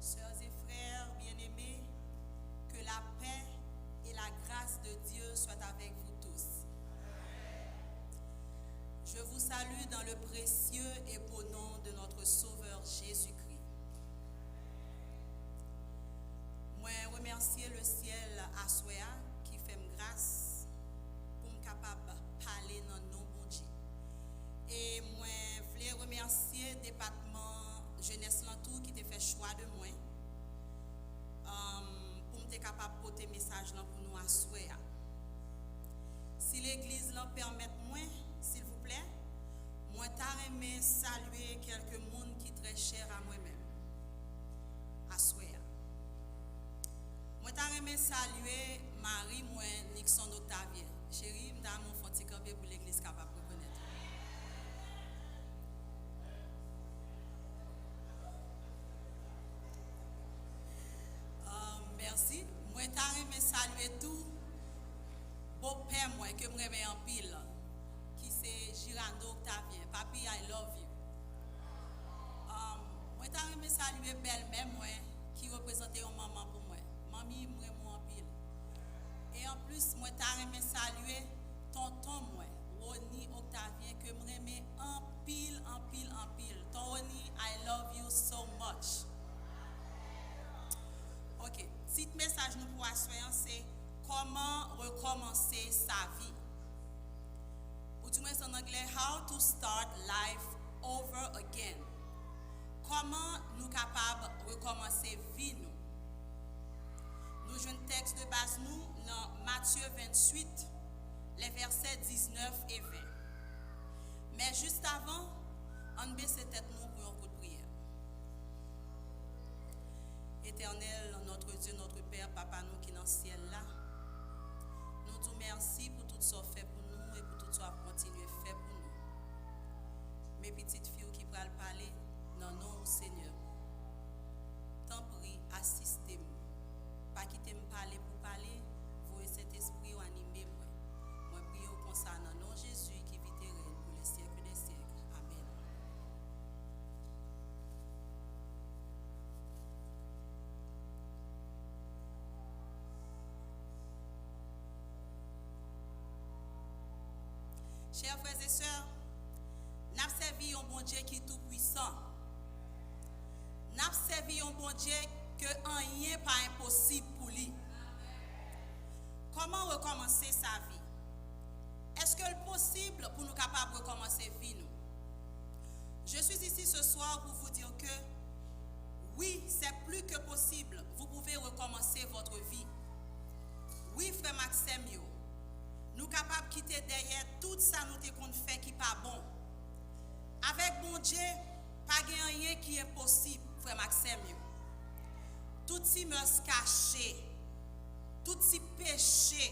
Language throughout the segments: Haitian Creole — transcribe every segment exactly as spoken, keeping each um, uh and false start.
Sœurs et frères bien-aimés, que la paix et la grâce de Dieu soient avec vous tous. Je vous salue dans le précieux et beau nom de notre Sauveur Jésus-Christ. Mwen remèsye lesyèl aswè a ki fè m gras pou m kapab pale nan non Bondye. E mwen vle remèsye depatman jenès lan tou ki te fè chwa de mwen, um, pou m te kapab pote mesaj lan pou nou aswè a. Si legliz lan pèmèt mwen, silvouplè, mwen ta renmen salye kèlke moun ki trè chè a mwen menm aswè a. Mwen ta renmen salye mari mwen, Nixon Octavien. Cheri, m ta renmen w fè yon ti kanpe pou legliz kapab rekonèt ou. Ah, mèsi. Mwen ta renmen salye tou bopè mwen ke m renmen anpil, ki se Girando Octavien. Papi, I love you. Um, mwen ta renmen salye bèlmè mwen ki reprezante yon manman pou mwen. Manmi, m renmen w anpil. E anplis, mwen ta renmen salye tonton mwen, Rony Octavien, ke m renmen anpil, anpil, anpil. Ton Rony, I love you so much. Ok, tit mesaj nou pou aswè an se Kòman rekòmanse sa vi. Ou di mwen sa an anglè, How to Start Life Over Again. Kòman nou kapab rekòmanse vi nou? Nou jwenn tèks de baz nou nan Matye venntuit, lè vèsè diznèf e ven. Men jis avan, ann bese tèt nou pou yon kout priyè. Etènèl, notre Dieu, notre Père, Papa nou ki nan syèl la, nou di w mèsi pou tout sa w fè pou nou e pou tout sa w ap kontinye fè pou nou. Men pitit fi w ki pral pale nan non w, Senyè. Tanpri, asiste m. Pa kite m pale pou pale, voye Sentespri w anime mwen. Mwen priye w konsa nan non Jezi ki viv e règne pou les siècles des siècles. Amèn. Chè frè e sè, n ap sèvi yon Bondye ki tou pwisan. N ap sèvi yon Bondye ke anyen pa enposib pou li. Kòman rekòmanse sa vi? Èske l posib pou nou kapab rekòmanse vi nou? Je suis ici ce soir pour vous dire que oui, c'est plus que possible, vous pouvez recommencer votre vie. Wi, frè m ak sè m yo, nou kapab kite dèyè tout sa nou te konn fè ki pa bon. Avèk Bondye, pa gen anyen ki enposib, frè m ak sè m yo. Tout ti mès kache, tout ti peche,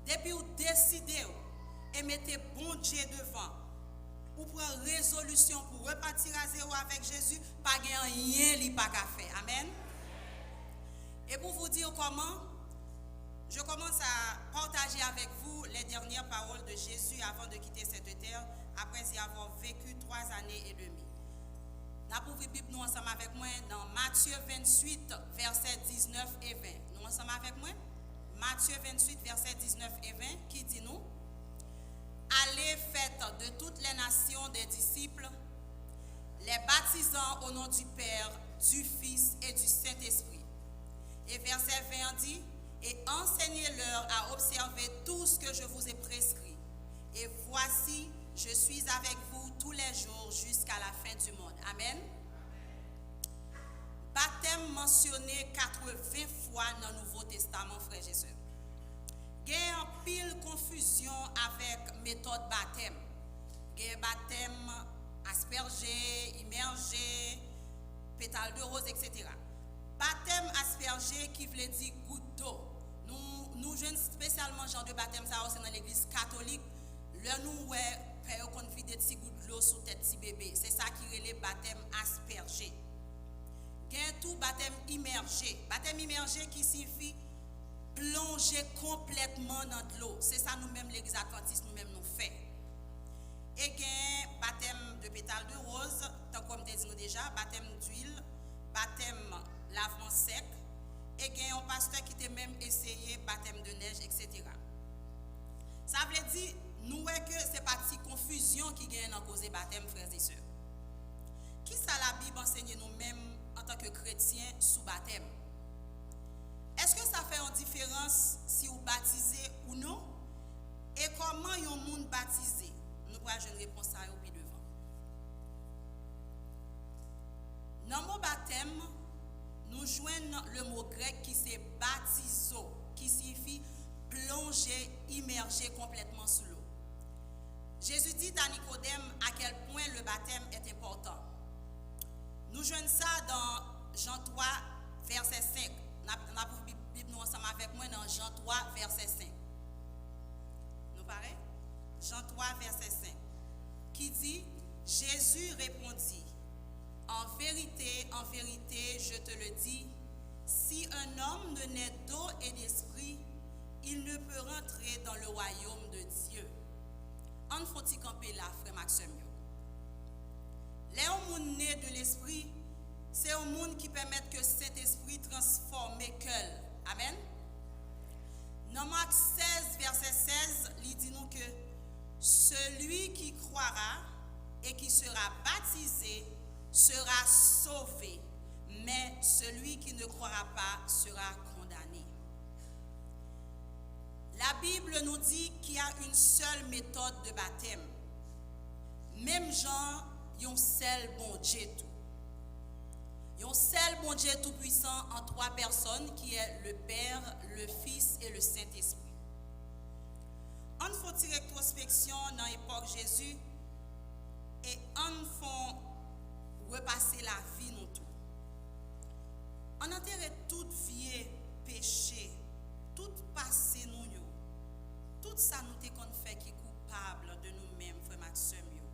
depi w deside w e mete Bondye devan, ou pran rezolisyon pou repanti a zewo avèk Jezi, pa gen anyen li pa ka fè. Amèn. Et pour vous dire comment, je commence à partager avec vous les dernières paroles de Jésus avant de quitter cette terre, après y avoir vécu trois années et demie. N ap ouvri Bib nou ansanm avèk mwen nan Matye venntuit, vèsè diznèf e ven. Nou ansanm avèk mwen? Matye venntuit, vèsè diznèf e ven, ki di nou, Allez, faites de toutes les nations des disciples, les baptisant au nom du Père, du Fils et du Saint-Esprit. Et verset vingt dit, Et enseignez-leur à observer tout ce que je vous ai prescrit. Et voici, je suis avec vous tous les jours jusqu'à la fin du monde. Amen. Batèm mansyone katreven fwa nan Nouvo Testaman, frè e sè. Gen anpil konfizyon avèk metòd batèm. Gen batèm aspèje, imèje, petal de roz, etsetera. Batèm aspèje ki vle di gout do. Nou, nou jwenn espesyalman jan de batèm sa yo, se nan legliz katolik. Lè nou wè pè yo konn vide ti gout dlo sou tèt ti bebe. Se sa ki rele batèm aspèje. Gen tou batèm imèje. Batèm imèje ki siyifi plonje konplètman nan dlo. Se sa nou menm legliz advantis, nou menm nou fè. E gen batèm de petal de roz, tankou m te di nou deja, batèm dwil, batèm lavman sèk, e gen yon pastè ki te menm eseye batèm de nèj, etsetera. Sa vle di, nou wè ke se pa ti konfizyon ki genyen nan koze batèm, frè e sè. Kisa Labib ansenye nou menm antanke kretyen sou batèm? Èske sa fè yon diferans si w batize ou non? E kòman yon moun batize? Nou pral jwenn repons sa yo pi devan. Nan mo batèm, nou jwenn le mo grèk ki se baptizo, ki siyifi plonje, imèje konplètman sou lo. Jezi di a Nikodèm à quel point le baptême est important. Nou jwenn sa nan Jan twa, vèsè senk. N ap, n ap ouvri Bib, Bib nou ansanm avèk mwen nan Jan twa, vèsè senk. Nou pare? Jan twa, vèsè senk, ki di, Jésus répondit, en vérité, en vérité, je te le dis, si un homme ne naît d'eau et d'esprit, il ne peut rentrer dans le royaume de Dieu. Ann fon ti kanpe la, frè m ak sè m yo. Lè yon moun ne de Lespri, se yon moun ki pèmèt ke Sentespri transfòme kè l. Amèn. Nan Mak sèz, vèsè sèz, li di nou ke celui qui croira et qui sera baptisé sera sauvé, mais celui qui ne croira pas sera condamné. La Bible nous dit qu'il y a une seule méthode de baptême. Menm jan, yon sèl Bondye tou. Yon sèl Bondye toupwisan an twa pèsòn ki è le Père, le Fils et le Saint-Esprit. Ann fè yon ti retwospeksyon nan epòk Jezi e ann fè yon repase lavi nou tou. Ann antere tout vye peche, tout pase nou yo, tout sa nou te konn fè ki koupab de nou menm, frè m ak sè m yo,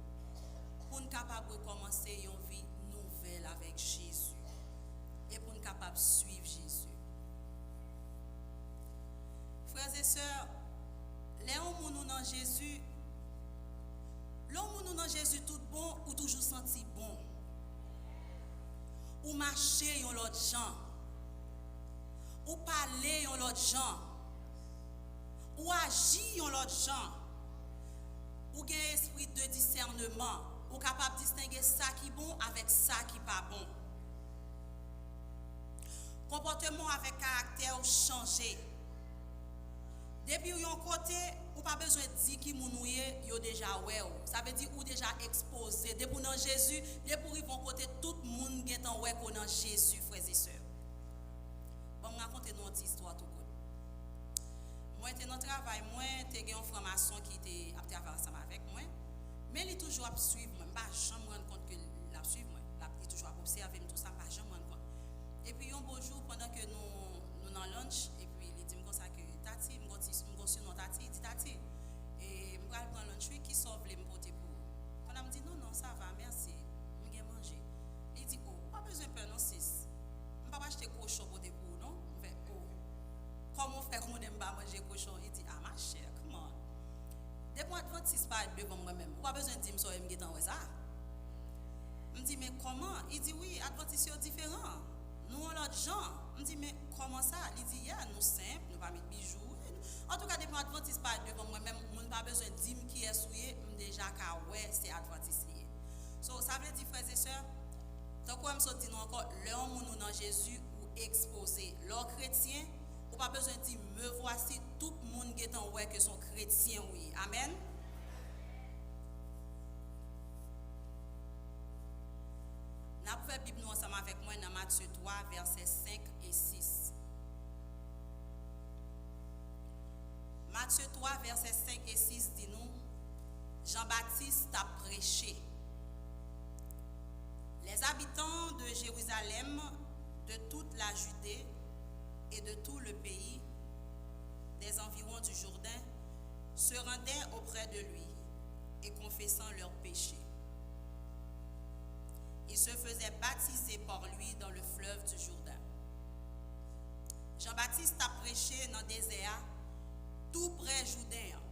pou n kapab rekòmanse yon vi nouvèl avèk Jezi e pou n kapab swiv Jezi. Frè e sè, lè yon moun ou nan Jezi, lè yon moun ou nan Jezi tout bon, ou toujou santi bon. Ou mache yon lòt jan. Ou pale yon lòt jan. Ou aji yon lòt jan. Ou gen espri de disèneman. Ou kapab distenge sa ki bon avèk sa ki pa bon. Konpòteman w avèk karaktè w chanje. Depi w yon kote, ou pa bezwen di ki moun ou ye, yo deja wè w. Sa vle di ou deja ekspoze. Depi w nan Jezi, depi w rive yon kote, tout moun gentan wè ke w nan Jezi, frè e sè. Ban m rakonte nou yon ti istwa tou kout. Mwen te nan travay mwen, te gen yon franmason ki te ap travay ansanm avèk mwen, men li toujou ap swiv mwen. M pa janm rann kont ke l ap swiv mwen. L ap, li toujou ap obsève m, tou sa, m pa janm rann kont. Epi yon bon jou, pandan ke nou, nou nan lunch, epi li di m konsa ke, Tati, m gon ti, m gon sinon Tati, li di, Tati, e, m pral pran lunch wi, kisa w vle m pote pou ou? Pandan m di, Non, non, sa va, mèsi, m gen manje. Li di, O, ou pa bezwen pè non, sis. M p ap achte kochon pote pou ou non. M fè, O, kòman w fè konnen m pa manje kochon? Li di, A, machè, kòman? Depi w advantis parèt devan mwen menm, ou pa bezwen di m sa w ye, m gentan wè sa. M di, Men kòman? Li di, Wi, advantis yo diferan. Nou yon lòt jan. M di, Men kòman sa? Li di, Yeah, nou senp, nou pa met bijou. Antouka, depi yon advantis parèt devan mwen menm, moun pa bezwen di m kiyès ou ye, m deja ka wè se advantis li ye. So, sa vle di, frè e sè, tankou m sot di nou ankò, lè yon moun ou nan Jezi, ou ekspoze. Lè w kretyen, ou pa bezwen di, Me voici, tout moun gentan wè ke se yon kretyen ou ye. Amèn. N ap ouvè Bib nou ansanm avèk mwen nan Matye twa, vèsè senk e sis. Matye twa, vèsè senk e sis di nou, Jan Batis t ap preche. Les habitants de Jérusalem, de toute la Judée et de tout le pays des environs du Jourdain se rendaient auprès de lui et confessant leurs péchés. Ils se faisaient baptiser par lui dans le fleuve du Jourdain. Jan Batis t ap preche nan dezè a, tou prè Jouden an.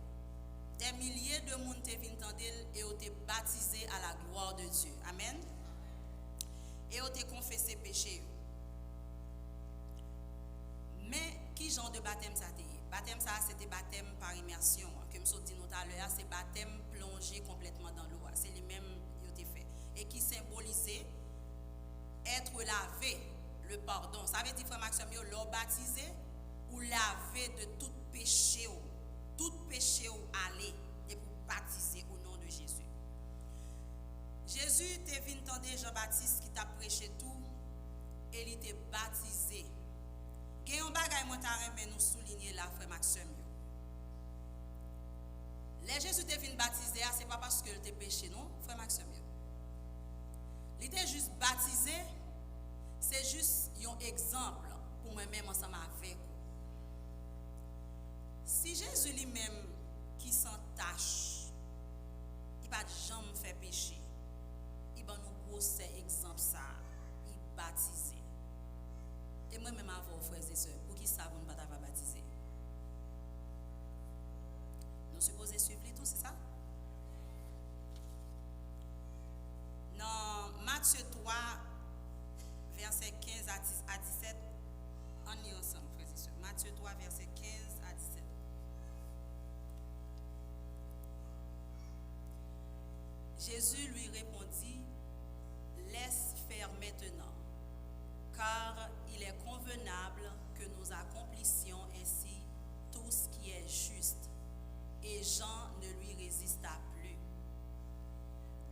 Dè milye de moun te vin tande l e yo te batize à la gloire de Dieu. Amèn. E yo te konfese peche yo. jan de batèm sa te ye? Batèm sa a, se te batèm par immersion an, ke m sot di nou talè a, se batèm plonje konplètman dans l'eau a. Se li menm yo te fè. E ki senbolize être lavé, le pardon. Sa vle di, frè m ak sè m yo, lè w batize, ou lave de tout peche w. Tout peche w ale, depi w batize au nom de Jésus. Jezi te vin tande Jan Batis ki t ap preche tou, e li te batize. Gen yon bagay mwen ta renmen nou soulinye la, frè m ak sè m yo. Lè Jezi te vin batize a, se pa paske l te peche non, frè m ak sè m yo. Li te jis batize, se jis yon egzanp pou mwen menm ansanm avèk ou. Si Jezi li menm ki san tach, li pa t janm fè peche, li ban nou gwosè egzanp sa a, li batize. E mwen menm avè w, frè e sè, poukisa pou nou pa ta va batize? Nou sipoze swiv li tou, se sa? Nan Matye twa, vèsè kenz a dis, a disèt, ann li ansanm, frè e sè. Matye twa, vèsè kenz a disèt. Jésus lui répondit, laisse faire maintenant, car il est convenable que nous accomplissions ainsi tout ce qui est juste. Et Jean ne lui résista plus.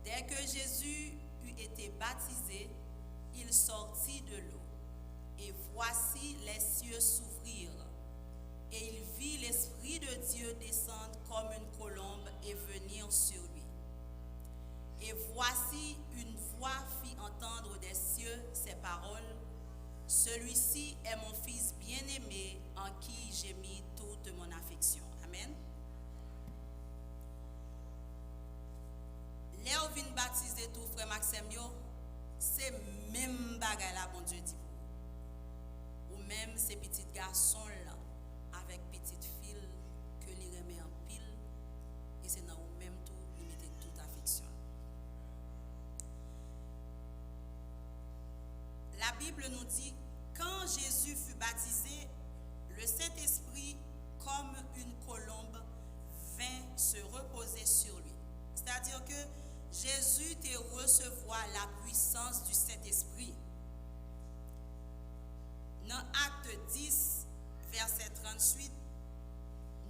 Dès que Jésus eut été baptisé, il sortit de l'eau. Et voici les cieux s'ouvrirent, et il vit l'Esprit de Dieu descendre comme une colombe et venir sur lui. Et voici, une voix fit entendre des cieux ces paroles, celui-ci est mon Fils bien-aimé, en qui j'ai mis toute mon affection. Amen. Lè w vin batize tou, frè m ak sè m yo, se menm bagay la Bondye di pou ou. Ou menm se pitit gason l avèk pitit fi l ke li renmen anpil, e se nan ou menm tou li mete tout afeksyon l. La Bible nous dit, quand Jésus fut baptisé, le Saint-Esprit, comme une colombe, vint se reposer sur lui. C'est-à-dire que Jésus te resevwa la puissance du Saint-Esprit. Nan Akte dis, vèsè tranntuit,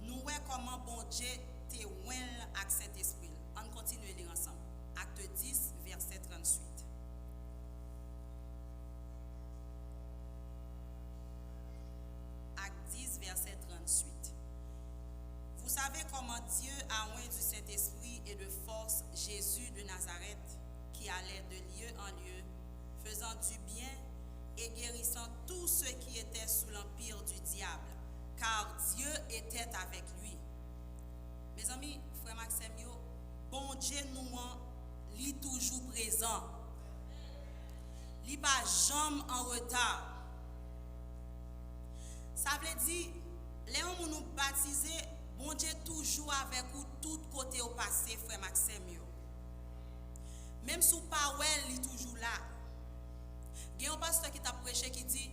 nou wè kòman Bondye te wen l ak Sentespri l. Ann kontinye li ansanm. Akte dis, vèsè tranntuit. Acte dix, verset trente-huit. Vous savez comment Dieu a oint du Saint-Esprit et de force Jésus de Nazareth, qui allait de lieu en lieu, faisant du bien et guérissant tous ceux qui étaient sous l'empire du diable, car Dieu était avec lui. Mezanmi, frè m ak sè m yo, Bondye nou an, li toujou prezan. Li pa janm an reta. Sa vle di, lè yon moun ou batize, Bondye toujou avèk ou tout kote w pase, frè m ak sè m yo. Menm si w pa wè l, li toujou la. Gen yon pastè ki t ap preche ki di,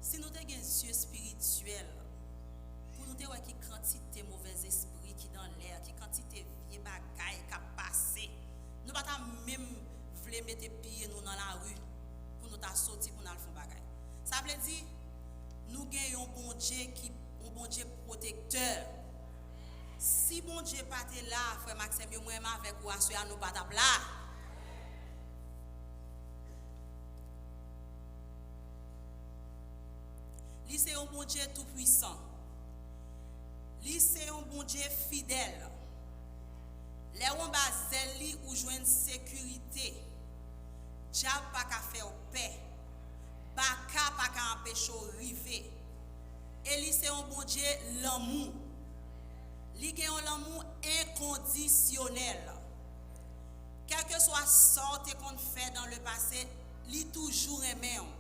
si nou te gen zye espirityèl, pou nou te wè ki kantite movèzespri ki nan lè, ki kantite vye bagay k ap pase, nou pa ta menm vle mete pye nou nan lari pou nou ta soti pou n al fè yon bagay. Sa vle di, nou gen yon Bondye ki, yon Bondye pwotektè. Si Bondye pa te la, frè m ak sè m yo, mwen menm avèk ou aswè a, nou pa t ap la. Li se yon Bondye toupwisan. Li se yon Bondye fidèl. Lè w anba zèl li, ou jwenn sekirite. Dyab pa ka fè w pè. Baka pa ka anpeche w rive. E li se yon Bondye lanmou. Li gen yon lanmou enkondisyonèl. Kèlkeswa sa w te konn fè dans le passé, li toujou renmen w.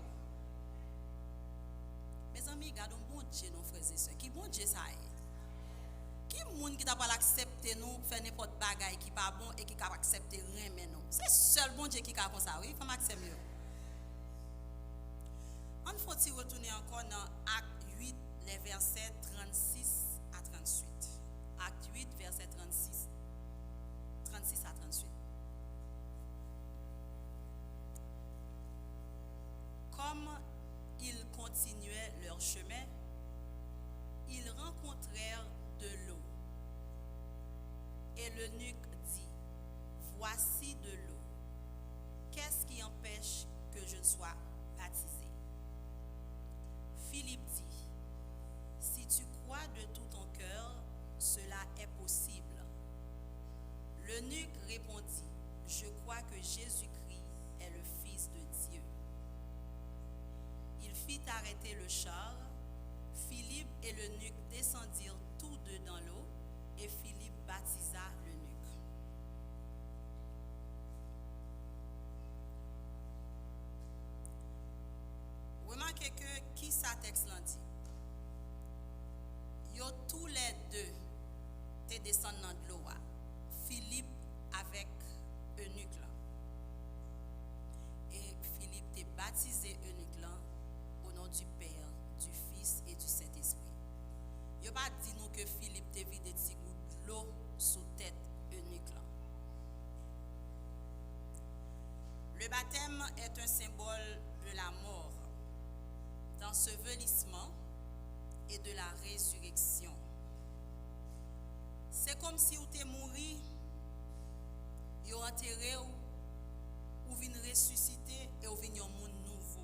Mezanmi, gade yon Bondye non, frè e sè. Ki Bondye sa ye? Ki moun ki ta pral aksepte nou fè nenpòt bagay ki pa bon e ki ka aksepte renmen nou? Se sèl Bondye ki ka konsa, wi, frè m ak sè m yo. Ann fè yon ti retounen ankò nan Ak uit, les versets trente-six à trente-huit. Acte huit, verset trente-six, trente-six à trente-huit. Comme ils continuaient leur chemin, ils rencontrèrent de l'eau. Et l'eunuque dit, voici de l'eau. Qu'est-ce qui empêche que je ne sois baptisé ? Philippe dit, si tu crois de tout ton cœur, cela est possible. L'eunuque répondit, je crois que Jésus-Christ est le Fils de Dieu. Il fit arrêter le char. Philippe et l'eunuque descendirent tous deux dans l'eau, et Philippe baptisa l'eunuque. Remake ke kisa tèks lan di. Yo toulède te desann nan dlo a, Filip avèk enik lan. E Filip te batize enik lan au nom du Père, du Fils et du Saint-Esprit. Yo pa di nou ke Filip te vide ti gout dlo sou tèt enik lan. Le baptême est un symbole de la mort, d'ensevelissement et de la résurrection. Se kòmsi ou te mouri, yo antere w, ou vin resisite e ou vin yon moun nouvo.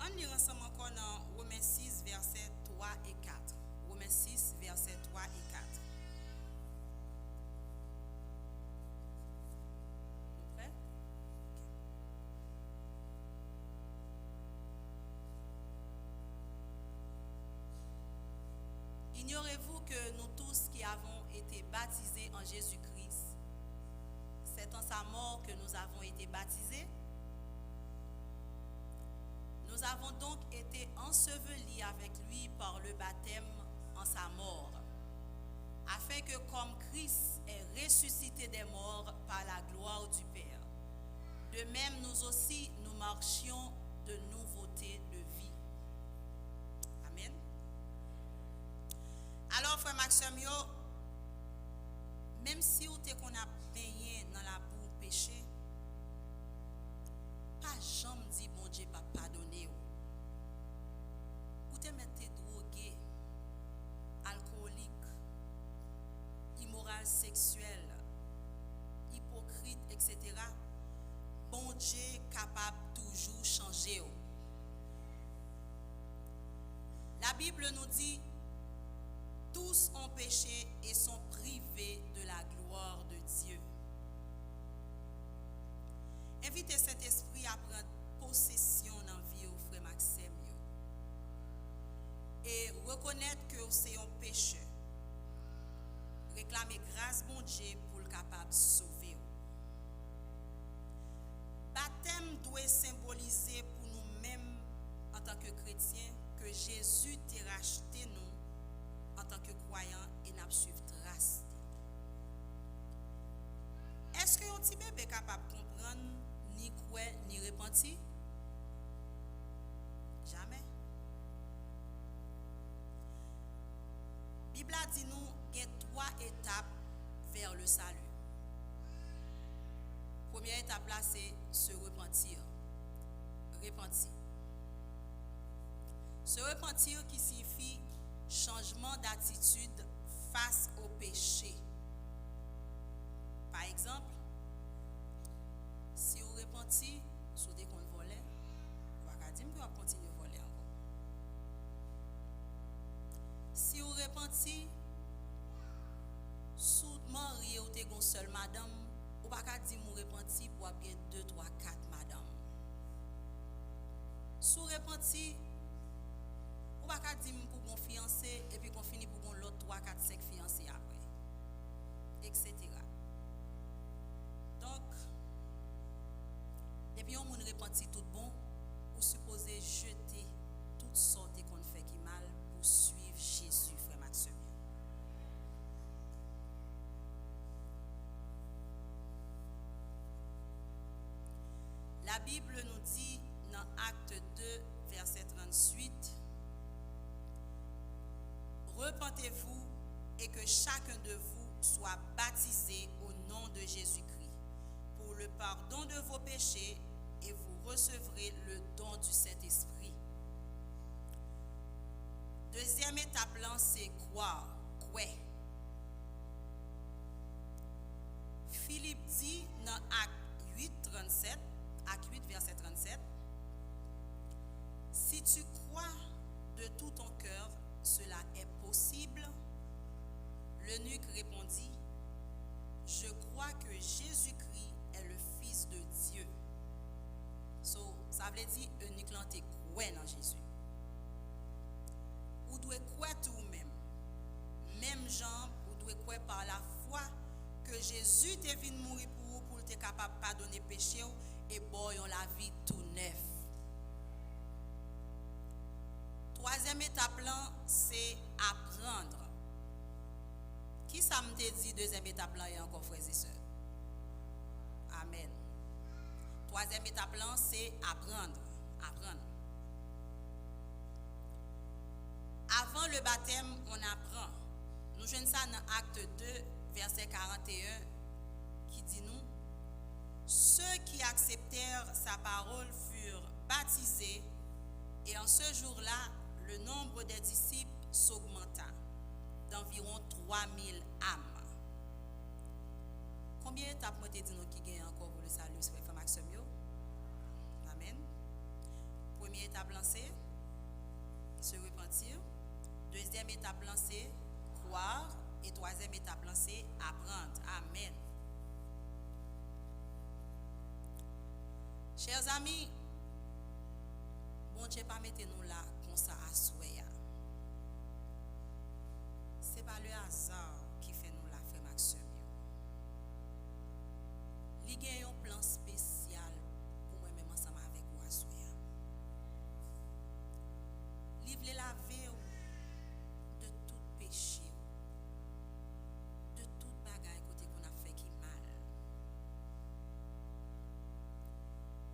Ann li ansanm ankò nan Women sis, vèsè twa e kat. Women sis, vèsè twa e kat. Nou prè? Ok. Ignorez-vous que nous tous qui avons été baptisés en Jésus-Christ, c'est en sa mort que nous avons été baptisés ? Nous avons donc été ensevelis avec lui par le baptême en sa mort, afin que comme Christ est ressuscité des morts par la gloire du Père, de même nous aussi nous marchions de nouveauté de vie. Amen. Alò, frè m ak sè m yo, menm si w te konn ap benyen nan labou peche, pa janm di Bondye p ap padone w. Ou te mèt te dwoge, alkolik, imoral seksyèl, ipokrit, et cetera. Bondye kapab toujou chanje w. La Bible nous dit, tous ont péché et sont privés de la gloire de Dieu. Envite Sentespri a pran posesyon nan vi w, frè m ak sè m yo. E rekonèt ke w se yon pechè. Reklame gras Bondye pou l kapab sove w. Batèm dwe senbolize pou nou menm antanke kretyen ke Jezi te rachte nou antanke kwayan e n ap swiv tras li. Èske yon ti bebe kapab konprann, ni kwè, ni repanti? Jamè. Bib la di nou gen twa etap vers le salut. Premye etap la se se repanti. Repanti. Se repanti ki siyifi chanjman datitid fas o peche. Pa egzanp, si w repanti, si w te konn vòlè, ou pa ka di m ke w ap kontinye vòlè ankò. Si w repanti, si w marye, ou te gen yon sèl madanm, ou pa ka di m ou repanti pou w ap gen de, twa, kat madanm. Si w repanti, ou pa ka di m pou gon fiyanse, epi kon fini pou gon lòt twa, kat, senk fiyanse apre, et cetera. Donk, depi yon moun repanti tout bon, ou sipoze jete tout sa w te konn fè ki mal pou w swiv Jezi, frè m ak sè m yo. La Bible nous dit nan Acte deux, verset trente-huit, que chacun de vous soit baptisé au nom de Jésus-Christ pour le pardon de vos péchés et vous recevrez le don du Saint-Esprit. Dezyèm etap lan se kwè, kwè. Filip di nan Ak uit, trannsèt, Ak uit, vèsè trannsèt, Si tu crois de tout ton cœur, cela est possible. L'eunuque répondit, Je crois que Jésus-Christ est le Fils de Dieu. So, sa vle di eunik lan te kwè nan Jezi. Ou dwe kwè tou ou menm. Menm jan ou dwe kwè pa lafwa ke Jezi te vin mouri pou ou, pou l te kapab padone peche w e ba w yon lavi tou nèf. Twazyèm etap lan, se aprann. Kisa m te di dezyèm etap lan ye ankò, frè e sè? Amèn. Twazyèm etap lan, se aprann. Aprann. Avant le baptême, on apprend. Nou jwenn sa nan Actes deux, vèsè karannteyen, ki di nou, Ceux qui acceptèrent sa parole furent baptisés, et en ce jour-là, le nombre des disciples s'augmenta d'environ trois mille âmes. Konbyen etap mwen te di nou ki genyen ankò pou le salut, frè, frè m ak sè m yo? Amèn. Premye etap lan se se repanti. Dezyèm etap lan se croire. E twazyèm etap lan se aprann. Amèn. Chers amis, Bondye pa mete nou la konsa aswè a. Se pa le hasard ki fè nou la, frè m ak sè m yo. Li gen yon plan espesyal pou mwen menm ansanm avèk ou aswè a. Li vle lave w de tout peche w, de tout bagay kote konn ap fè ki mal.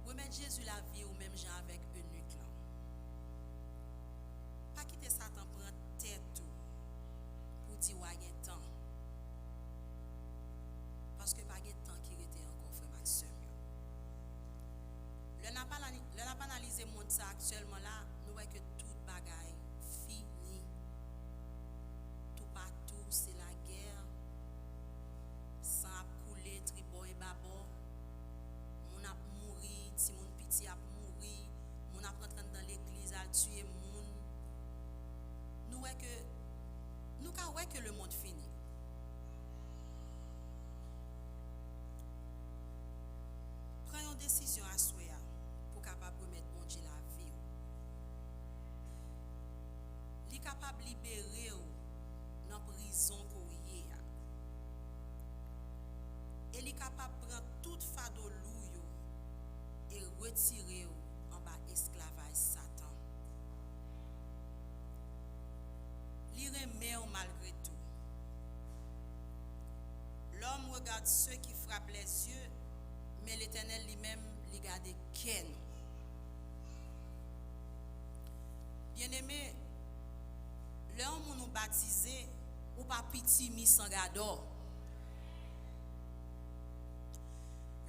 Remèt Jezi lavi w menm jan avèk eunik lan. Pa kite Satan pran tèt ou pou di w a gen tan. Paske pa gen tan ki rete ankò, frè m ak sè m yo. Lè n ap anali-, lè n ap analize mond sa aktyèlman la, nou wè ke tout bagay fini. Toupatou, se lagè. San ap koule tribò e babò. Moun ap mouri, timoun piti ap mouri, moun ap rantre anndan legliz al tiye moun. Nou wè ke, nou ka wè ke lemonn fini. Pran yon desizyon aswè a pou w kapab remèt Bondye lavi w. Li kapab libere w nan prizon ke w ye a. E li kapab pran tout fado lou yo e retire w anba esklavaj Satan. Li renmen w malgre tou. L'homme regarde ceux qui frappent les yeux, men Letènèl li menm, li gade kè nou. Byeneme, lè yon moun ou batize, ou pa pitimi san gadò.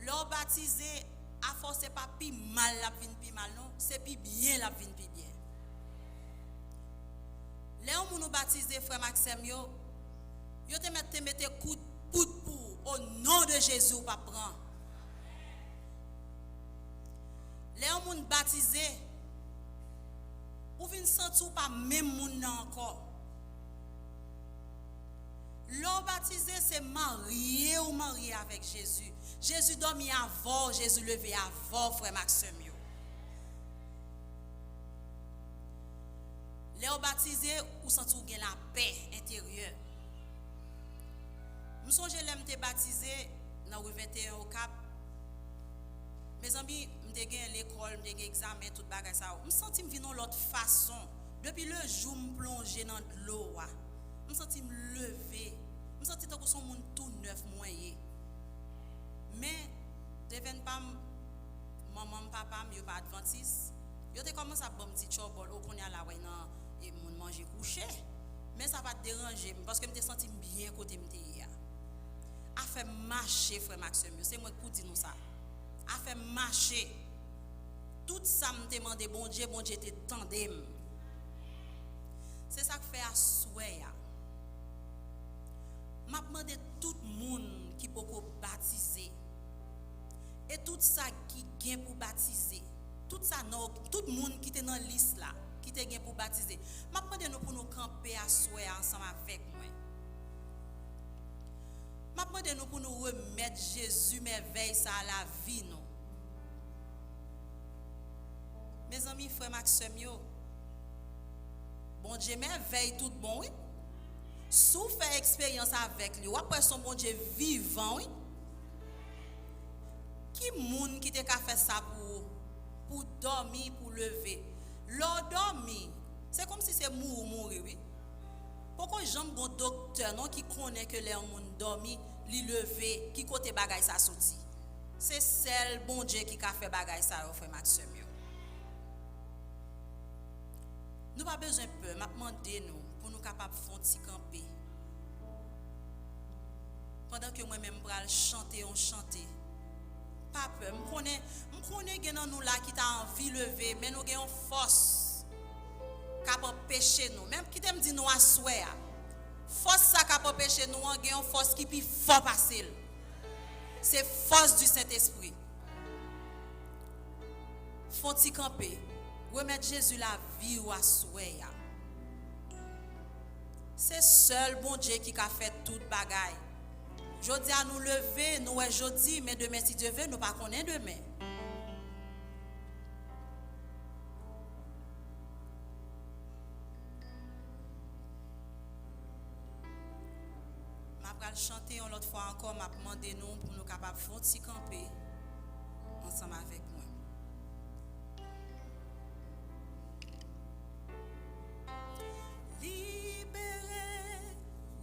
Lè w batize, afè w se pa pi mal l ap vin pi mal, non, se pi byen l ap vin pi byen. Lè yon moun ou batize, frè m ak sè m yo, yo te mèt te mete kout poud pou ou, o non de Jezi, ou p ap pran. Lè yon moun batize, ou vin santi w pa menm moun nan ankò. Lè w batize, se marye ou marye avèk Jezi. Jezi dòmi avè w, Jezi leve avè w, frè m ak sè m yo. Lè w batize, ou santi w gen lapè enteryè. M sonje lè m te batize nan ri venteyen Okap. Mezanmi, m te gen lekòl, m te gen egzamen, tout bagay sa yo. M santi m vin yon lòt fason. Depi le jou m plonje nan dlo a, m santi m leve. M santi tankou se yon moun tou nèf mwen ye. Men, devèn pa m, manman m, papa m, yo pa advantis. Yo te kòmanse ap ban m ti tchòbòl. O, kounye a la, w nan, e, moun manje kouche. Men sa pa t deranje m, paske m te santi m byen kote m te ye a. Afè m mache, frè m ak sè m yo, se mwen k pou di nou sa. Afè m mache. Tout sa m te mande Bondye, Bondye te tande m. Se sa k fè aswè a, m ap mande tout moun ki poko batize, e tout sa ki gen pou batize, tout sa nan, tout moun ki te nan lis la, ki te gen pou batize, m ap mande nou pou nou kanpe aswè a ansanm avèk mwen. M ap mande nou pou nou remèt Jezi mèvèy sa a lavi nou. Mezanmi, frè m ak sè m yo, Bondye mèvèy tout bon, wi. Si w fè eksperyans avèk li, w ap wè se yon Bondye vivan, wi. Ki moun ki te ka fè sa pou ou? Pou w dòmi, pou w leve. Lè w dòmi, se kòmsi se mouri w mouri, wi. Poko janm gon doktè non ki konnen ke lè yon moun dòmi, li leve, ki kote bagay sa soti. Se sèl Bondye ki ka fè bagay sa yo, frè m ak sè m yo. Nou pa bezwen pè, m ap mande nou pou nou kapab fè yon ti kanpe. Pandan ke mwen menm m pral chante yon chante. Pa pè, m konnen, m konnen gen nan nou la ki ta anvi leve, men nou gen yon fòs k ap anpeche nou. Men kite m di nou aswè a, fòs sa k ap anpeche nou an, gen yon fòs ki pi fò pase l. Se fòs di Sentespri. Fè yon ti kanpe. Remèt Jezi lavi w aswè a. Se sèl Bondye ki ka fè tout bagay. Jodi a nou leve, nou wè jodi, men demen, si Dye vle, nou pa konnen demen. M ap pral chante yon lòt fwa ankò, m ap mande nou pou nou kapab fè yon ti kanpe ansanm avèk mwen. Libéré,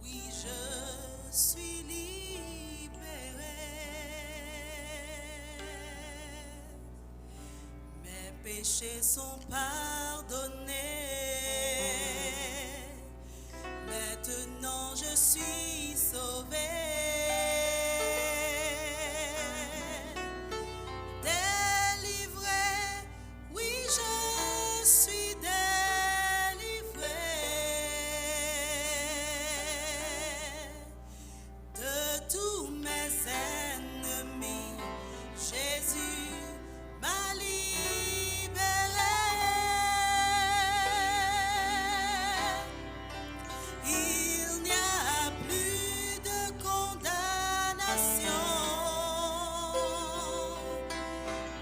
oui, je suis libéré. Mes péchés sont pardonnés. Maintenant je suis sauvé. Délivré, oui, je suis délivré. De tous mes ennemis, Jésus m'a libéré. Il n'y a plus de condamnation,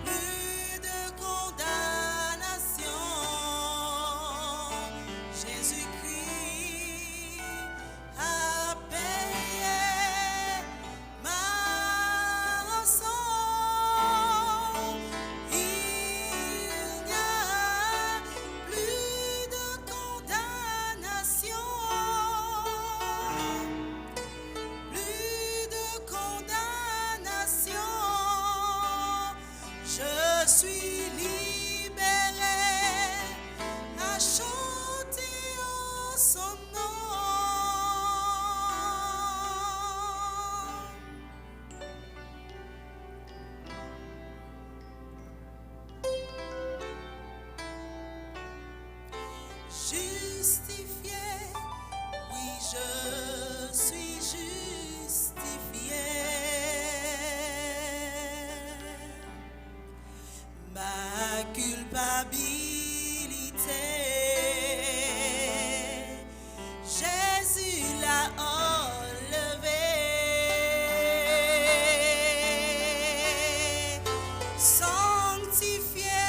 plus de condamnation. Jésus-Christ a payé ma rançon. Il n'y a plus de condamnation, plus de condamnation. Je suis libéré, à chanter en son nom. Justifié, oui, je suis justifié. Ma culpabilité, Jésus l'a enlevée. Sanctifié,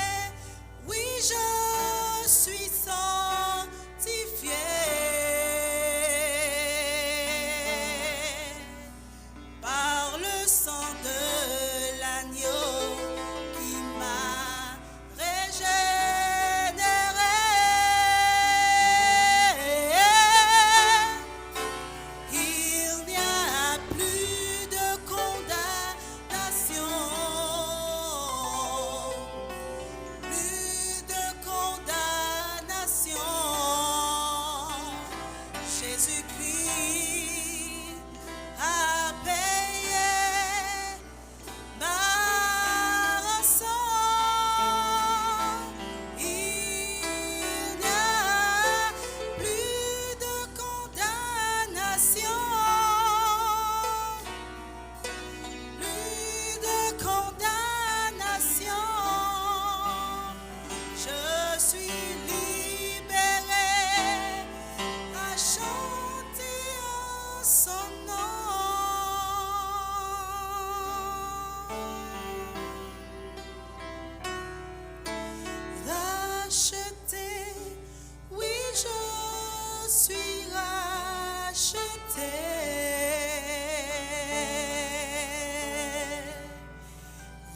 oui, je suis sanctifié par le sang de l'agneau qui m'a réjouis.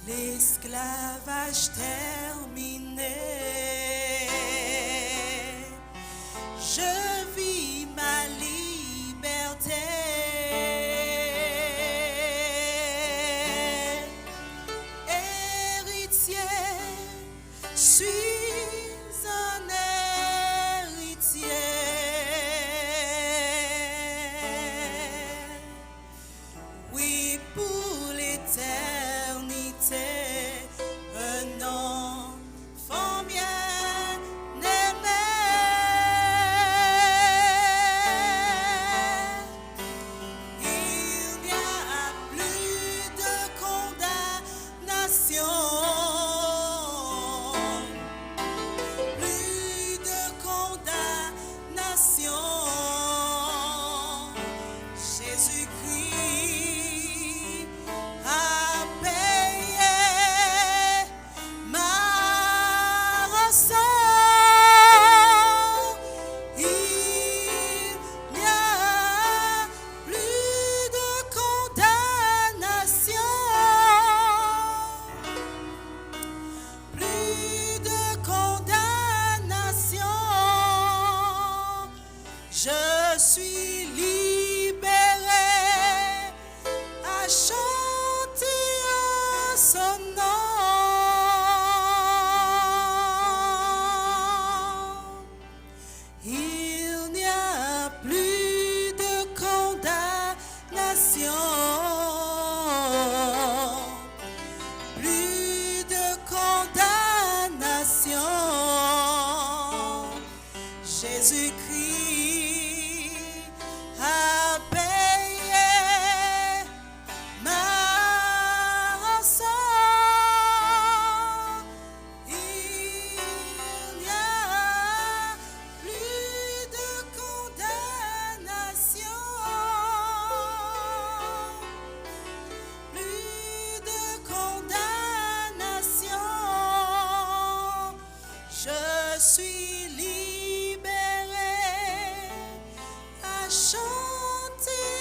L'esclavage terminé, je vis ma liberté. Héritier, suis un héritier. Oui, pour l'éternité, un enfant bien-aimé. Il n'y a plus de condamnation, plus de condamnation. Jésus-Christ a payé ma rançon. Il n'y a plus de condamnation, plus de condamnation. Je suis libéré à chanter son nom. Il n'y a plus de condamnation, plus de condamnation. Jésus-Christ a payé ma rançon. Il n'y a plus de condamnation, plus de condamnation. Je suis libéré à chanter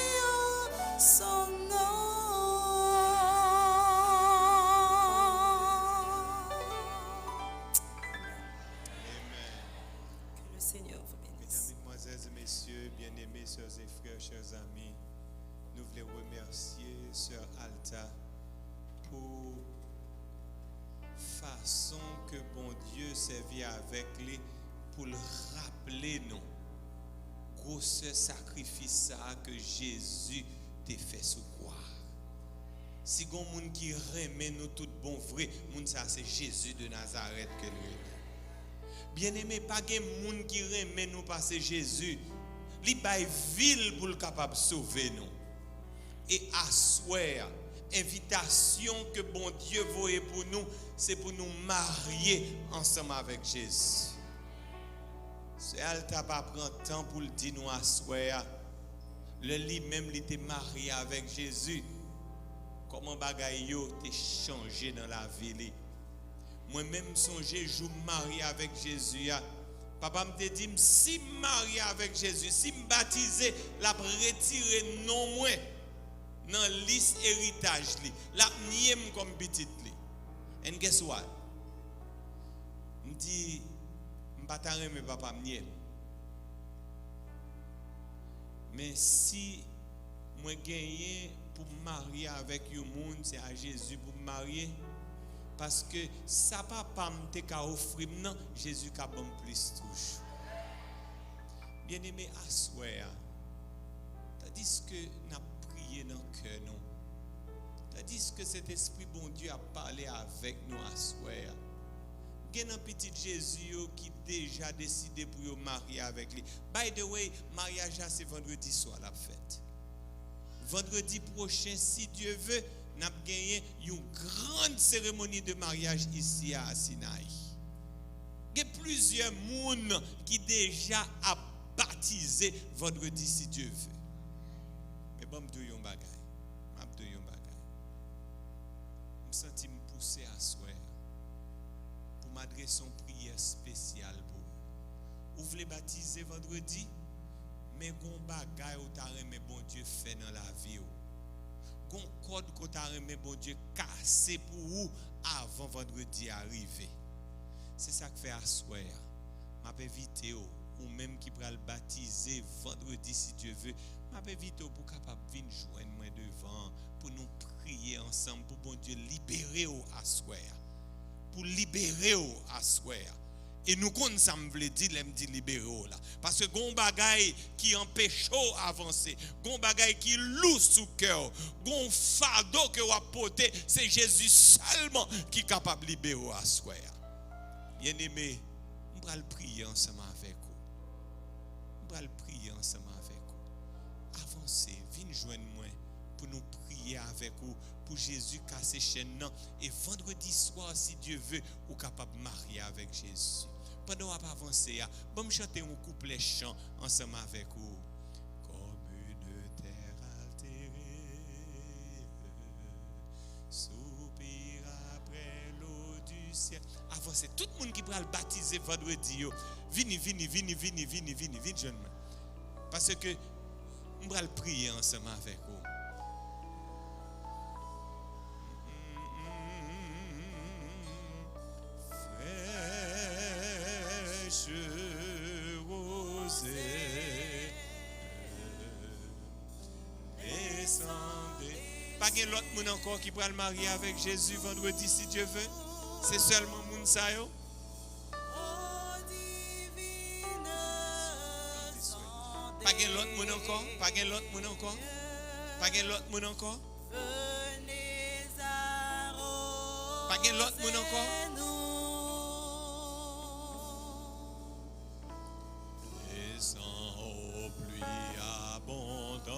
son nom. Amen. Que le Seigneur vous bénisse. Mesdames, mesdemoiselles et messieurs, bien-aimés, sœurs et frères, chers amis, nou vle remèsye sè Alta pou fason ke Bondye sèvi avèk li pou l raple nou gwosè sakrifis sa a ke Jezi te fè sou kwa a. Si gon moun ki renmen nou tout bon vre, moun sa a se Jezi de Nazarèt ke l renmen. Byeneme, pa gen moun ki renmen nou pase Jezi. Li bay vi l pou l kapab sove nou. E aswè a, envitasyon ke Bondye voye pou nou, se pou nou marye ansanm avèk Jezi. Sè Alta pa pran tan pou l di nou aswè a, lè li menm li te marye avèk Jezi, kòman bagay yo te chanje nan lavi li. Mwen menm, m sonje jou m marye avèk Jezi a. Papa m te di m, si m marye avèk Jezi, si m batize, l ap retire non mwen nan lis eritaj li. L ap nye m kòm pitit li. And guess what? M di, m pa ta renmen papa m nye m. Men si mwen genyen pou m marye avèk yon moun, se a Jezi pou m marye. Paske sa papa m te ka ofri m nan, Jezi ka ban m plis toujou. Byeneme, aswè a, tandiske n ap priye nan kè nou, tandiske Sentespri Bondye ap pale avèk nou aswè a, gen nan pitit Jezi yo ki deja deside pou yo marye avèk li. By the way, maryaj la se vandredi swa l ap fèt. Vandredi pwochen, si Dye ve, n ap genyen yon gran seremoni de maryaj isi a, a Sinayi. Gen plizyè moun ki deja ap batize vandredi, si Dye ve. Men ban m di w yon bagay. M ap di w yon bagay. M santi m pouse aswè a pou m adrese yon priyè espesyal pou ou. Ou vle batize vandredi? Men gon bagay ou ta renmen Bondye fè nan lavi w. Gon kòd ke w ta renmen Bondye kase pou ou avan vandredi a rive. Se sa k fè aswè a, m ap envite w, ou menm ki pral batize vandredi, si Dye ve, m ap envite w pou w kapab vin jwenn mwen devan, pou nou priye ansanm, pou Bondye libere w aswè a. Pou libere w aswè a. E nou konn sa m vle di lè m di libere w la. Paske gon bagay ki anpeche w avanse, gon bagay ki lou sou kè w, gon fado ke w ap pote, se Jezi sèlman ki kapab libere w aswè a. Byeneme, m pral priye ansanm avèk ou. M pral priye ansanm avèk ou. Avanse, vin jwenn mwen pou nou priye avèk ou, pou Jezi kase chèn nan. E vandredi swa, si Dye ve, ou kapab marye avèk Jezi. Pandan w ap avanse a, ban m chante yon kouplè chan ansanm avèk ou. Comme une terre altérée soupire après l'eau du ciel. Avanse, tout moun ki pral batize vandredi yo, vini, vini, vini, vini, vini, vini, vin jwenn mwen. Paske m pral priye ansanm avèk ou. Fraîche rosée descendez. Pa gen lòt moun ankò ki pral marye avèk Jezi vandredi, si Dye ve? Se sèlman moun sa yo? Pa gen lòt moun ankò? Pa gen lòt moun ankò? Pa gen lòt moun ankò? Pa gen lòt moun ankò? Descends, ô pluie abondante,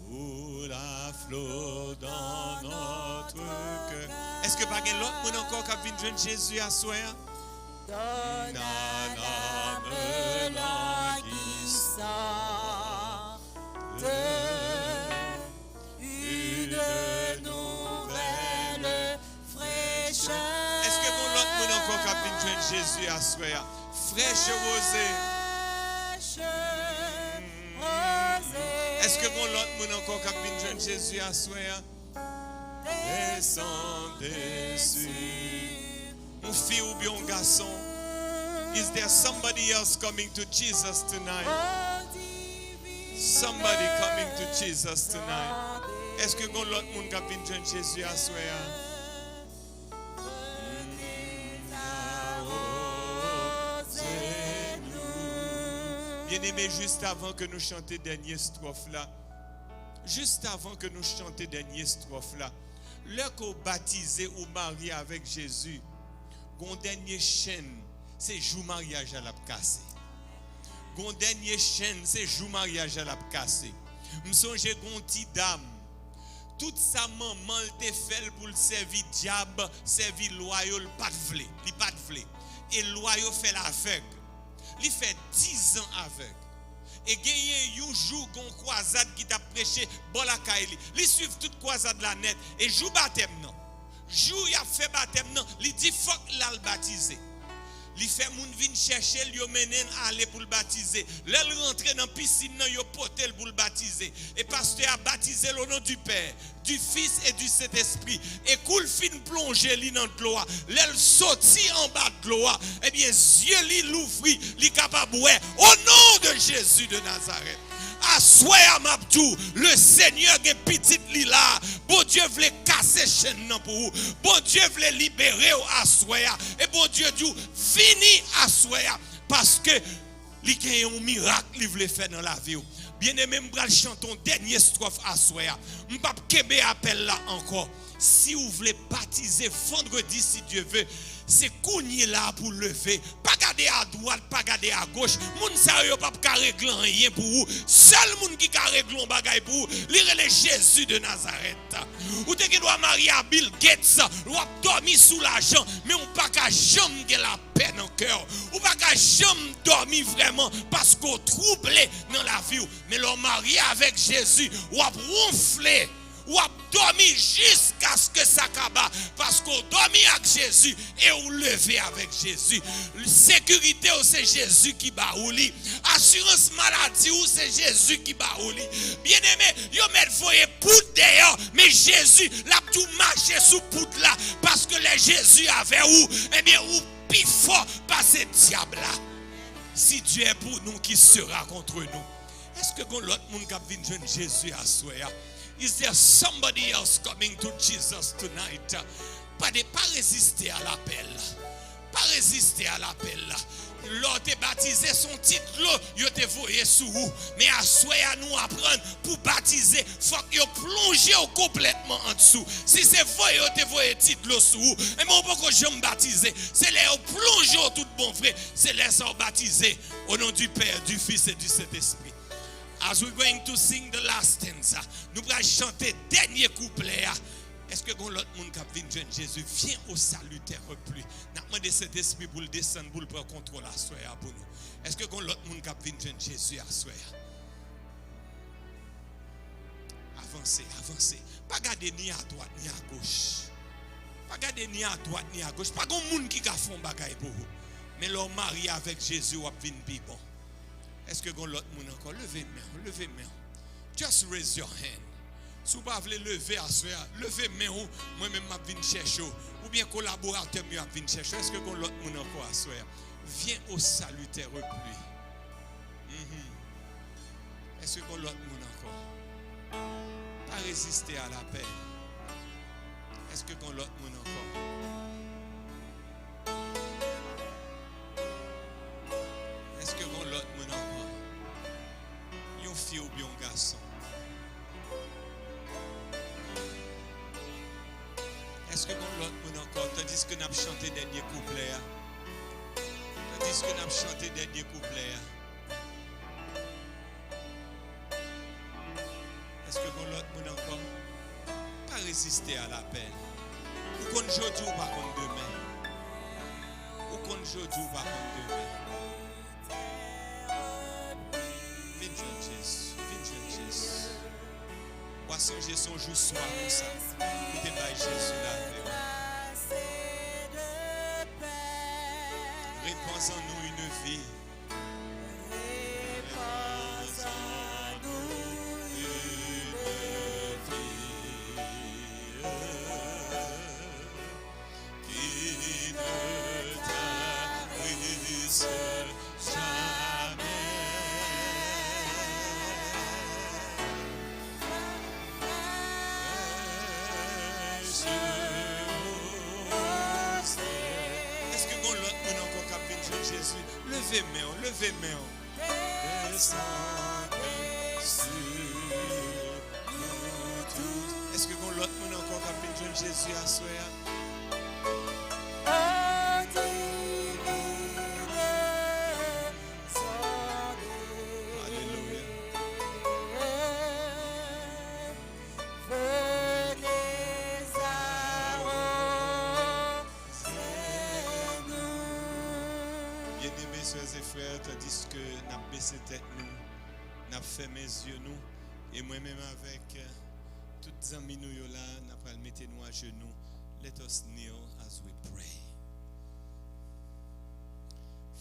coule à flot dans notre cœur. Èske pa gen lòt moun ankò k ap vin jwenn Jezi aswè a? Donne à l'âme languissante une nouvelle fraîcheur. Èske gon lòt moun ankò k ap vin jwenn Jezi aswè a? Fraîche rosée. Èske gon lòt moun ankò k ap vin jwenn Jezi aswè a? Descendez sur. Yon fi oubyen yon gason? Is there somebody else coming to Jesus tonight? Somebody coming to Jesus tonight. Èske gon lòt moun k ap vin jwenn Jezi aswè a? Byeneme, jis avan ke nou chante dènye estròf la, jis avan ke nou chante dènye estròf la, lè ke w batize, ou marye avèk Jezi, gon dènye chèn, se jou maryaj la l ap kase. Gon dènye chèn, se jou maryaj la l ap kase. M sonje gon ti dam, tout sa manman l te fè l pou l sèvi dyab, sèvi lwa yo, l pa t vle, li pa t vle. E lwa yo fè l avèg. Li fè dizan avèg. E genyen yon jou, gon kwazad ki t ap preche bò lakay li. Li swiv tout kwazad la nèt. E jou batèm nan, jou y ap fè batèm nan, li di fòk l al batize. Li fè moun vin chèche l, yo mennen l ale pou l batize. Lè l rantre nan pisin nan, yo pote l pou l batize. E pastè a batize l o non di Pè, di Fis e di Sentespri. E kou l fin plonje li nan dlo a, lè l soti anba dlo a, ebyen, zye li louvri, li kapab wè. O non de Jezi de Nazarèt. Aswè a, m ap di w, Lesenyè gen pitit li la. Bondye vle kase chèn nan pou ou. Bondye vle libere w aswè a. E Bondye di w, vini aswè a. Paske li gen yon mirak li vle fè nan lavi w. Byeneme, m pral chante yon dènye estròf aswè a. M p ap kenbe apèl la ankò. Si w vle batize vandredi, si Dye ve, se kounye la a pou w leve. Pa gade adwat, pa gade agoch. Moun sa yo, yo p ap ka regle anyen pou ou. Sèl moun ki ka regle yon bagay pou ou, li rele Jezi de Nazarèt. Ou te gen dwa marye a Bill Gates, w ap dòmi sou lajan, men w pa ka janm gen lapè nan kè w. Ou pa ka janm dòmi vrèman paske w twouble nan lavi w. Men lè w marye avèk Jezi, w ap wonfle. W ap dòmi jiskaske sa kaba, paske w dòmi ak Jezi e w leve avèk Jezi. Sekirite w se Jezi ki ba ou li. Asirans maladi w se Jezi ki ba ou li. Byeneme, yo mèt voye poud dèyè, men Jezi, l ap tou mache sou poud la, paske lè Jezi avè ou, ebyen, ou pi fò pase dyab la. Si Dieu est pour nous, qui sera contre nous? Èske gon lòt moun k ap vin jwenn Jezi aswè a? Is there somebody else coming to Jesus tonight? Pa de, pa reziste a lapèl. Pa reziste a lapèl. Lè w te batize, se yon ti dlo yo te voye sou ou. Men aswè a, nou aprann pou batize, fòk yo plonje w konplètman andsou. Si se voye yo te voye ti dlo sou ou, enben, ou poko janm batize. Se lè yo plonje w tout bon vre, se lè sa w batize. Au nom du Père, du Fils et du Saint-Esprit. As we going to sing the last stanza, nou pral chante dènye kouplè a. Èske gon lòt moun k ap vin jwenn Jezi? Viens au salutaire pli. N ap mande Sentespri pou l desann, pou l pran kontwòl aswè a pou nou. Èske gon lòt moun k ap vin jwenn Jezi aswè a? Avanse, avanse. Pa gade ni adwat ni agoch. Pa gade ni adwat ni agoch. Pa gon moun ki ka fè yon bagay pou ou. Men lè w marye avèk Jezi, w ap vin pi bon. Èske gon lòt moun ankò? Leve men w, leve men w. Just raise your hand. Si w pa vle leve aswè a, leve men w, mwen menm m ap vin chèche w. Oubyen kolaboratè m yo ap vin chèche w. Èske gon lòt moun ankò aswè a? Viens au salutaire pli. Mhm. Èske gon lòt moun ankò? Pa reziste a lapèl. Èske gon lòt moun ankò? Èske gon lòt moun ankò? Yon fi oubyen yon gason? Èske gon lòt moun ankò? Tandiske n ap chante dènye kouplè a. Tandiske n ap chante dènye kouplè a. Èske gon lòt moun ankò? Pa reziste a lapèl. Ou konn jodi, ou pa konn demen. Ou konn jodi, ou pa konn demen. Vin jwenn Jezi, vin jwenn Jezi. W a sonje se yon jou swa konsa ou te bay Jezi lavi w. Repann an nou yon vi. Repann an nou yon vi. Qui ne tarisse jamais. Èske gon lòt moun ankò k ap vin jwenn Jezi? Leve men w, leve men w. Èske gon lòt moun ankò k ap vin jwenn Jezi aswè a? Alelouya. Byeneme sè e frè, tandiske n ap bese tèt nou, n ap fèmen zye nou, e mwen menm avèk, eh, tout zanmi nou yo la, n ap pral mete nou ajenou. Let us kneel as we pray.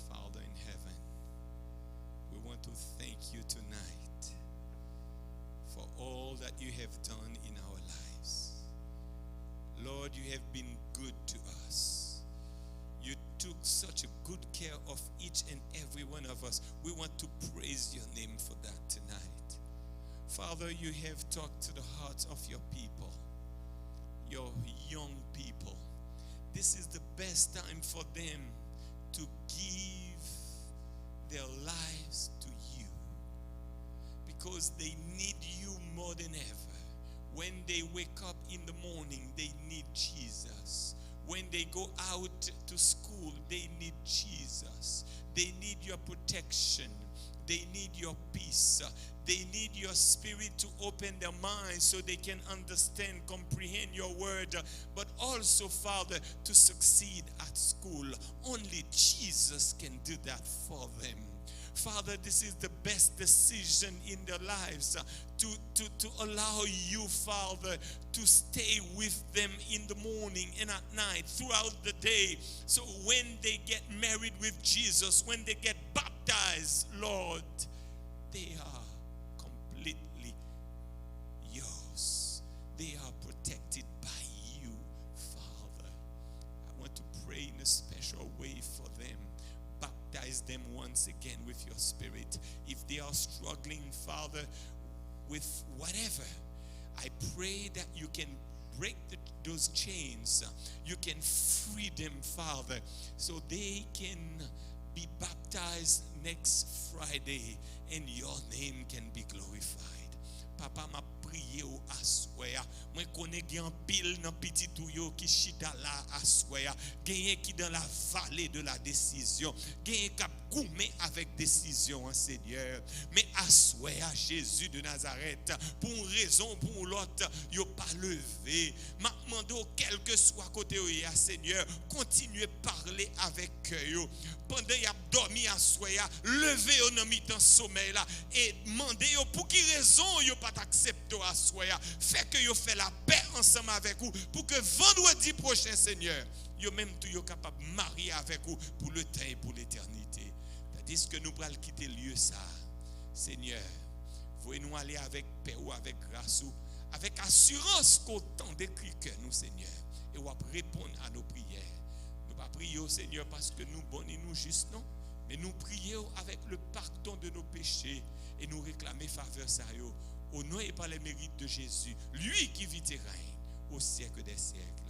Father in heaven, we want to thank you tonight for all that you have done in our lives. Lord, you have been good to us. You took such good care of each and every one of us. We want to praise your name for that tonight. Father, you have talked to the hearts of your people, your young people. This is the best time for them to give their lives to you, because they need you more than ever. When they wake up in the morning, they need Jesus. When they go out to school, they need Jesus. They need your protection. They need your peace. They need your spirit to open their minds so they can understand, comprehend your word, but also, Father, to succeed at school. Only Jesus can do that for them. Father, this is the best decision in their lives, uh, to, to, to allow you, Father, to stay with them in the morning and at night, throughout the day. So when they get married with Jesus, when they get baptized, Lord, they are completely yours. They are protected by you, Father. I want to pray in a special way for them. Baptize them once again with your spirit. If they are struggling, Father, with whatever, I pray that you can break the, those chains. You can free them, Father, so they can be baptized next Friday and your name can be glorified. Papa, m ap priye w aswè a. Mwen konnen gen anpil nan pitit ou yo ki chita la aswè a. Genyen ki dans la vallée de la décision. Genyen k ap goumen avèk desizyon an, Senyè. Men aswè a, Jezi de Nazarèt, pou yon rezon ou pou yon lòt, yo pa leve. M ap mande w, kèlkeswa kote yo ye a, Senyè, kontinye pale avèk kè yo. Pandan y ap dòmi aswè a, leve yo nan mitan somèy la e mande yo pou ki rezon yo pa t aksepte w aswè a. Fè ke yo fè lapè ansanm avèk ou pou ke vandredi pwochen, Senyè, yo menm tou yo kapab marye avèk ou pour le temps et pour l'éternité. Tandis ke nou pral kite lye sa a, Senyè, voye nou ale avèk pè ou, avèk gras ou, avèk asirans ke w tande kri kè nou, Senyè, e w ap reponn a nos prières. Nou pa priye w, Senyè, paske nou bon ni nou jis, non, men nou priye w avec le pardon de nos péchés e nou reklame favè sa yo au nom et par les mérites de Jésus, lui qui vit et règne au siècle des siècles.